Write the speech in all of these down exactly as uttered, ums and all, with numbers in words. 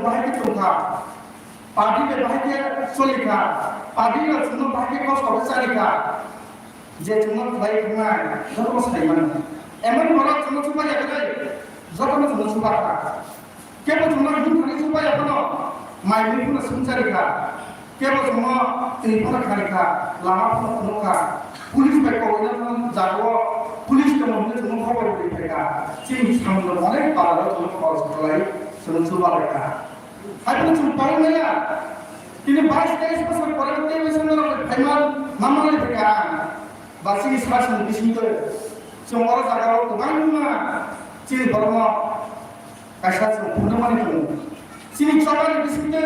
bahai khe tongkha, party bai bahai khe cholikha, party rok chwngno bahai khe kosto khe charikha, je chwngno khlai thangnai jotono sai mano. Emon borok chwngno chuba ya khe jotono chwngno chuba kha. Kebo chwngno himthani chuba ya phano mai mui phano swngchari kha. Kebo chwngno twi phano khari kha, lama phano phunuk kha. Police bai kowina phano jagao police tongo hwnwi chwngno khobor rwui phai kha. Chini samungno onek balaro chwngno khorok khlai chwngno chuba lai kha. Haikhe chwng pawi maya. Tini bais teis bosor pore tei bosor norok phaima mama lai phaikha ang. Ba chini sasoni bisingtwi chwng oro jagao kwbangma chini borokno kaisa chwng phunukmani tongo. Chini chobani bisingtwi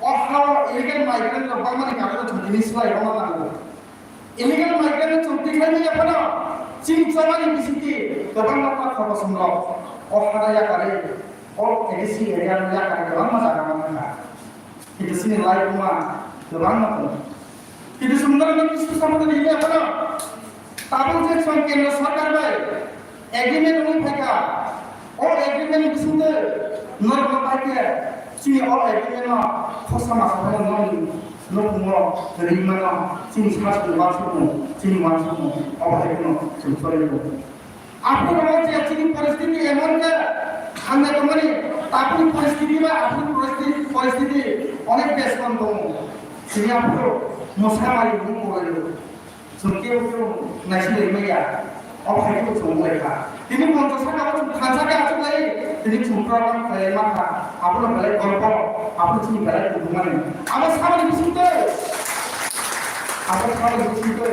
o hao illegal migrant rok bangmani karwi chwng tini swlai rwna nango. Illegal migrant chwng tikhlai manya phano chini chobani bisingtwi kwbangma patha kosom rok o hana yakarwi o A D C area no yakarwi kwbangma jaga manwi kha. Kintu chini lai buma kwbangma tongo. Kintu chwng norokno kisu samani rimya phano tabuk je chwng kendra sarkar bai agreement wngwi phaikha, o agreement ni bisingtwi norokno bai khe chini o agreement no khorsa masa phano nokni nukhungo ringmano chini sasoni uansukmung, chini uansukmung obo hai kheno chwng choli tongo. Aphuru je chini poristiti emon khe hamya tongmani, tabukni poristiti ba aphuru poristiti, poristiti onek bes kom tongo. Chini aphuru mwsamari mung kwlailu. Chwng kebo kebo naisingwi maya. O phaikhe bo chwng wnglaikha. Tini moncho saka o chwng thansa khe achuklai, tini chwng program khlai mankha. Abono belai golpo, abo chini belai kubumani. Abo saboni bisingtwi, abo saboni bisingtwi.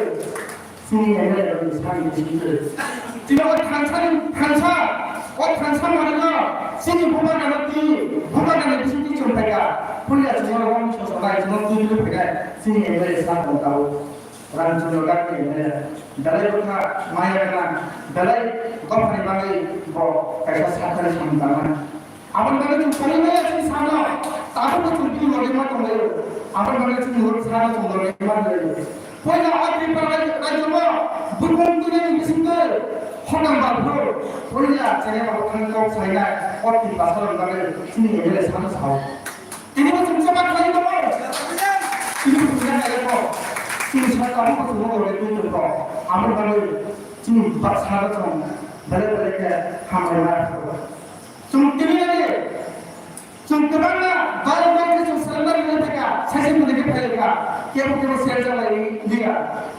Chini M L A rokni sani bisingtwi. Chini o thansa ni thansa, o thansa manino chini bubagrano twi, bubagrani bisingtwi chwng phaikha. Puila chini o wngwi sosotai, chini o twi twi phaikha, chini M L A sa tong tao. Ramchandra Gandhi M L A, belai bwkha maya gwnang, belai dophani bagwi bo kaisa sathani samung tangmani. Aboni bagwi chwng tongwi maya chini sano, tabukbo chwng bini loge ma tonglaio. Aboni bagwi chini loge sano chwng loge ma tonglaio. Puila o Tripura rajyo, rajyono bukung tunani bisingtwi hokam baphuru puila chengema bwkhani kok sainai o Tiprasa rokni bagwi chini M L A sano sao. Tini bo chwng chama khlai tongo. Tini bo chwng ya khlai tongo. Chini sa tabukbo chwng loge twi tongkho. Aboni bagwi chini baksa rok chwng belai belai khe hambai ma. Chwng tini ani, chwng kwbangma baro baro khe chwng surrender wngwi phaikha, saising mwnwi khe phaikha, kebo kebo sel jalai liya,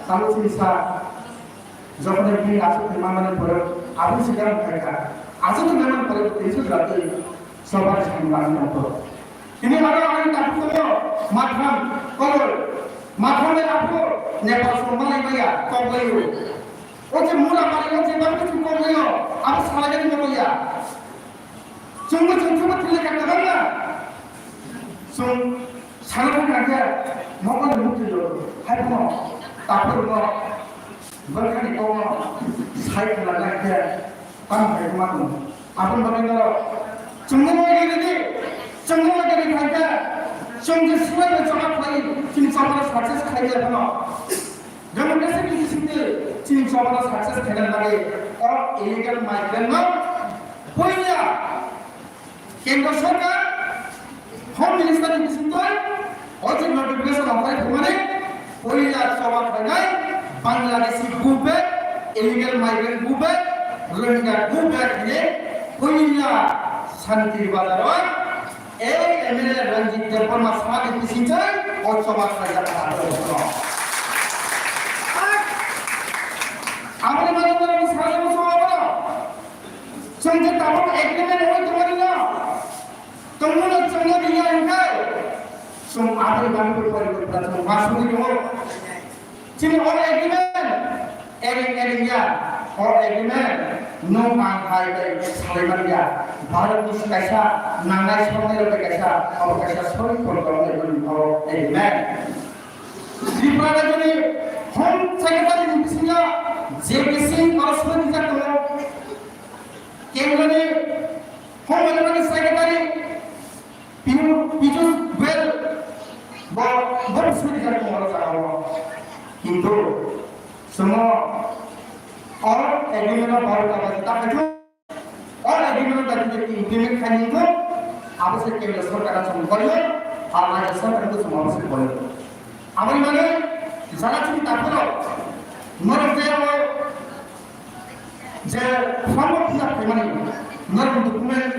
tamo chini sa. Jokhon bini aswk khe manmani pore, aboni se garam phaikha, aswk khe manmani pore, tini se jatwi sobar samung langwi tongkho. Tini aro ani tabuk tongo, Matham, Kobor, Matham bai aphuru Nepal song malai maya, kok laio. O je mula mari, o je bangwi chwng kok laio, abo salai gani maya. Chwngno chwng chwngno thwile kha kwbangma. Chwng sana thang kha khe mokol ni mukti lo. Hai phano taphur no bwrkhani kokno sai khwlangna khe tamo hai ma tong. Aboni bagwi no chwngno wai gari di, chwngno wai gari thang khe chwng je swbai bai chama khlai chini chama success khlai ya phano. Democracy ni bisingtwi chini chobano success khaina bagwi o illegal migrant no puila kendra sarkar Home Minister ni bisingtwi o je notification rok phai thumani puila choba khainai Bangladeshi go back, illegal migrant go back, Rohingya go back hwnwi puila Shanti Bazar o ei M L A Ranjit Debbarma sadi bisingtwi o choba khaijak kha. Aboni bagwi norokni sajagao chwng abono. Chwng je tabuk agreement wngwi tongmani no. Tongmano chwngno riya hwnkhe. Chwng aboni bagwi bo poriborton chwng ma sugwi tongo. Chini o agreement, ering ering ya, o agreement, nwng ang hai bai salai man ya. Bharat ni kaisa nangnai songnai rok bai kaisa, abo kaisa sori kon kon nai bani o agreement. Tripura rajyoni Home Secretary ni bisingo J K Singh oro sori rijak tongo. Kendroni Home Secretary Piyush, Piyush Goyal bo, bo suri jani moro jagao. Kintu, sono all agreement of Bharat Abadi ta kaitu, all agreement of Bharat Abadi implement khaini to, Abo se kebla sorkar ang samung koriyo, ang aja sorkar ko samung abo se koriyo. Aboni bagwi jala chini takhoro norok je abo je form of fill up khaimani norok document